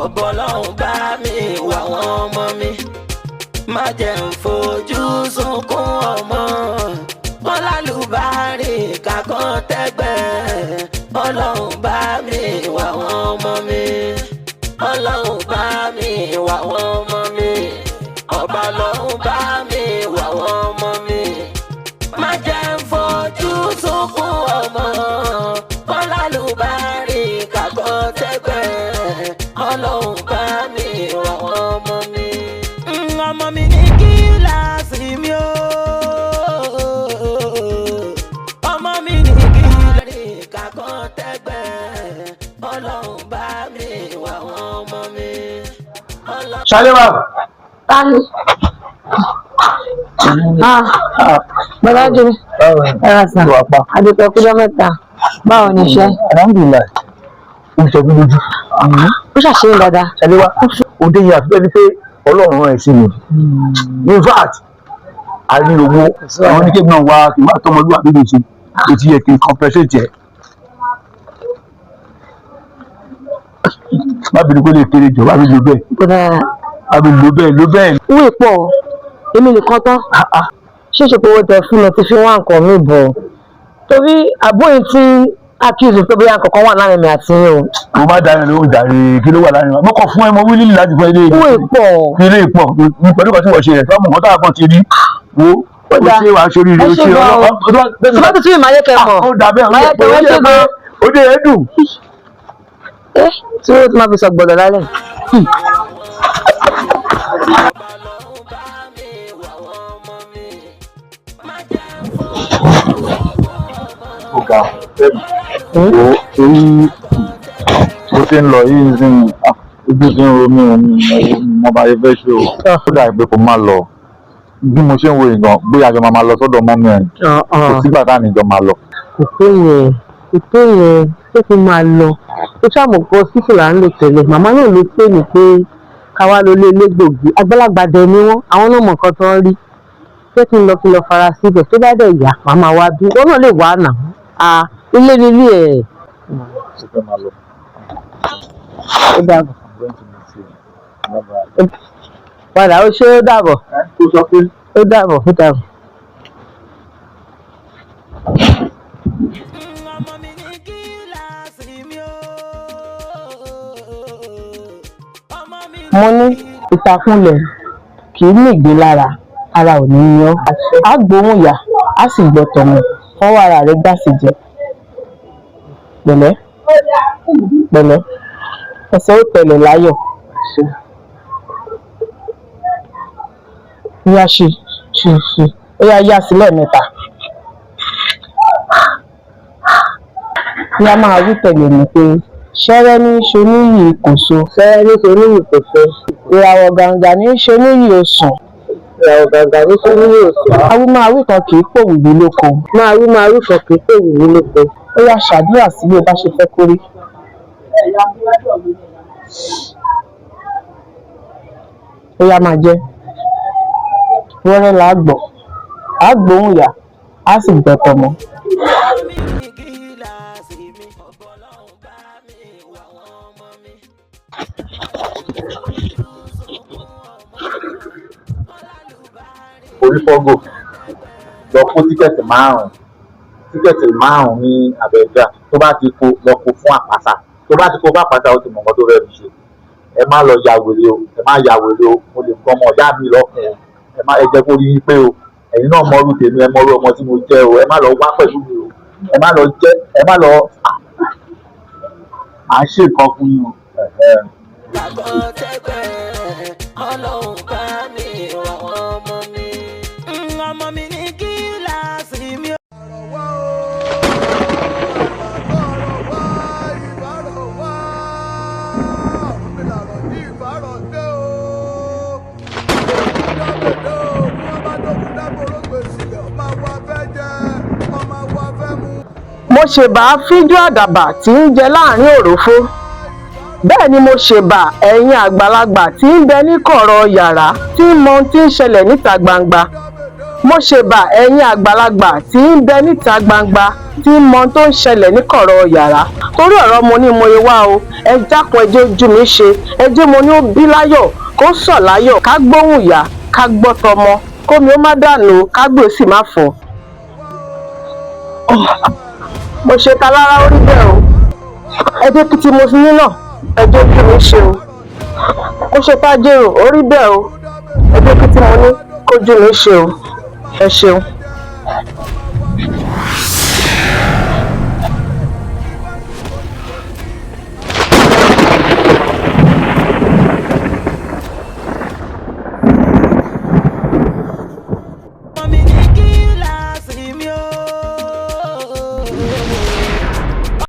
Ọ̀bọ̀lọ́hún bá mi wà wọ́n ọmọ mi. Má jẹ́ ń fojú sunkún ọmọ. Kọ́lálùbárì kàkọ́ tẹ́gbẹ́. Ọlọ́run bá mi wà wọ́n ọmọ mi. Ọlọ́run bá mi wà wọ́n ọmọ mi. Ọba lọ́hún bá mi wà wọ́n ọmọ mi. Má jẹ́ ń fojú sunkún ọmọ. Kọ́lálùbárì kàkọ́ tẹ́gbẹ́. Ọlọ́run bá mi wà wọ́n ọmọ mi. Ọmọ mi ní kíláàsì mi o. Ọmọ mi ní kíláàsì kàkọ́ tẹ́gbẹ́. Ọlọ́run bá mi wà wọ́n ọmọ mi. Ṣaléwá. Tani. Ah, bàbá Jimi. Ẹ rà sà. Adúpẹ́ kújọ́ mẹ́ta. Báwo ni iṣẹ́? Alhamdulilayi. Ó ń sọ fún lójú. Ó ṣàṣeyìn dáadáa. Ṣaléwá, òde yìí àti bẹ́ẹ̀ ni pé Ọlọ́run rán ẹ sí mi. In fact, a rí owó. Àwọn oníkébì náà wá kí n má tọmọlúwàbí mi ṣe. Ó ti yẹ kí n compensate ẹ. Má bínú kó lè kéré jọ, má bínú bẹ́ẹ̀. Bọ̀dà Má bínú ló bẹ́ẹ̀ ló bẹ́ẹ̀. owó ìpọ̀ èmi nìkan tán. Ṣé ìṣe pé owó tẹ fún mi ti fi wá nǹkan mi bọ̀? Torí àbúrò yìí ti accuse pé bóyá nǹkan kan wà láàrin mi àti yín o. Mo má dáhùn lóhùn jàre, kí ló wà láàrin wa? Mo kàn fún ẹ mo wí lílì láti fún ẹ lé. Owó ìpọ̀. Kí ló ìpọ̀ ní pẹ̀lú kan tí wọ́n ṣe rẹ̀ fáwọn nǹkan táwọn kan ti rí. Wo Ó ó dáa. ṣe wàá ṣe oríire, Ẹ ó ṣé ṣe gan-an o. ọlọ́pàá. Tí bá tuntun yìí máa yẹ kẹ́ mọ̀. Ó dà bẹ́ẹ̀, Máa yẹ kẹ́ ó wọ́n dé ṣe gan. ó dé ẹ dùn. Ẹ tí ó ti máa fi sọ gbọ̀dọ̀ lálẹ́. Ọlọ́run bá mi wà wọ́n ọmọ mi. Má jẹ́ ń fojú sunkún ọmọ. Ó ga o, torí bó ṣe ń lọ yìí sí ojú ti ń ro mí o, mo bá yẹ fẹ́ ṣe o. Ó dà pé kò má lọ. Bí mo ṣe ń wo ìgàn, bóyá àjọ máa máa lọ sọ́dọ̀ mọ́mí ẹ̀. Kò sígbà tá à ní jọ máa lọ. Kò tó yẹn, kò tó yẹn, ṣé kí n máa lọ? Ó ṣàmù kọ sífù là ń lò tẹ́lẹ̀. Màmá náà ló pè mí pé ká wá lọ lé elégbògi. Àgbàlagbà dẹ ni wọ́n, àwọn náà mọ̀ nǹkan tó ń rí. Ṣé kí n lọ kí n lọ fara síbẹ̀? Tó bá dẹ̀ yá, màmá wa bí. Wọ́n náà lè wá nà. À ilé ni ilé ẹ̀. Ṣé fẹ́ máa lọ? Ó dàbọ̀. I'm going to miss you. Bye bye. Padà ó ṣe é, ó dàbọ̀. Kó sọ pé. Ó dàbọ̀, ó dàbọ̀. Ọmọ mi ní kíláàsì mi o. Ọmọ mi ní Mo ní ìtàkùnlẹ̀ kì í ní ìgbélára, ara ò ní yan á gbóhùn ìyá á sì gbọ́ tọmọ fọwọ́ ara rẹ̀ gbà sí jẹ. Pẹ̀lẹ́ pẹ̀lẹ́, ẹsẹ̀ ó tẹlẹ̀ láyọ̀. Ó yá, ṣe ṣe ṣe, ó yá yá sí lẹ́ẹ̀mẹ́ta. Ó yá, máa wí tẹ̀lé mi pé ṣẹ́rẹ́ ní í ṣoníyì kòso. Ṣẹ́rẹ́ ní ṣoníyì kòso. Ìràwọ̀ gàǹgà ní í ṣoníyì osùn. Ìràwọ̀ gàǹgà ní ṣoníyì osùn. Awí máa wí kan kì í pòwìwí lóko. Máa wí máa wí kan kì í pòwìwí lóko. Ó yá, ṣàdúrà sí bí o bá ṣe fẹ́ kó rí. Ó yá, máa jẹ́ wẹ́rẹ́ là á gbọ́, á gbóhùn ìyá á sì gbọ́ tọmọ. Ọmọ mi ní kíláàsì mi. Ọlọ́run bá mi wà wọ́n ọmọ mi. Orí fọ́gò lọ kó tíkẹ́ẹ̀tì márùn-ún, tíkẹ́ẹ̀tì márùn-ún ní Àbẹ́jà. Tó bá ti kó lọ kó fún àpáta, tó bá ti kó fún àpáta, ó ti mọ̀ nǹkan tó fẹ́ fi ṣe. Ẹ má lọ ya wèrè o, ẹ má ya wèrè o. Mo lè gbọ́ ọmọ ìyá mi lọ́kùn o. Ẹ má, ẹ jẹ́ kó rí yín pé o. Ẹ̀yin náà mọrú tèmi, ẹ mọrú ọmọ tí mo jẹ́ o. Ẹ má lọ wá pẹ̀lú mi o, ẹ má lọ jẹ́, ẹ má lọ à ń ṣe nǹkan fún yín o. Ẹ̀hẹ́. Kàkọ́ tẹ́gbẹ́. Ọlọ́run bá mi wà wọ́n ọmọ mi. Ọmọ mi ní kíláàsì mi o. Mo ṣèbà fíjú àdàbà tí ń jẹ láàrin òrófó. Bẹ́ẹ̀ ni mo ṣèbà ẹ̀yin àgbàlagbà tí ń bẹ ní kọ̀rọ̀ yàrá tí ń mọ ohun tí ń ṣẹlẹ̀ níta gbangba. Mo ṣèbà ẹ̀yin àgbàlagbà tí ń bẹ níta gbangba, tí ń mọ ohun tó ń ṣẹlẹ̀ ní kọ̀rọ̀ yàrá. Torí ọ̀rọ̀ mo ní mo wá o, ẹ dákun, ẹ jẹ́ ojú mi ṣe, ẹ jẹ́ mo ní ó bí láyọ̀, kó sọ̀ láyọ̀, ká gbóhùn ìyá, ká gbọ́ tọmọ, kómi ó má dànù o, kágbó sì má fọ́. Mo ṣe ta lára, ó rí bẹ́ẹ̀ o. Ẹ jẹ́ kí tí mo ní náà, ẹ jẹ́ ojú mi ṣe o. Mo ṣe tá jèrò, ó rí bẹ́ẹ̀ o. Ẹ jẹ́ kí tí mo ní kójú mi ṣe o. Ẹ ṣeun.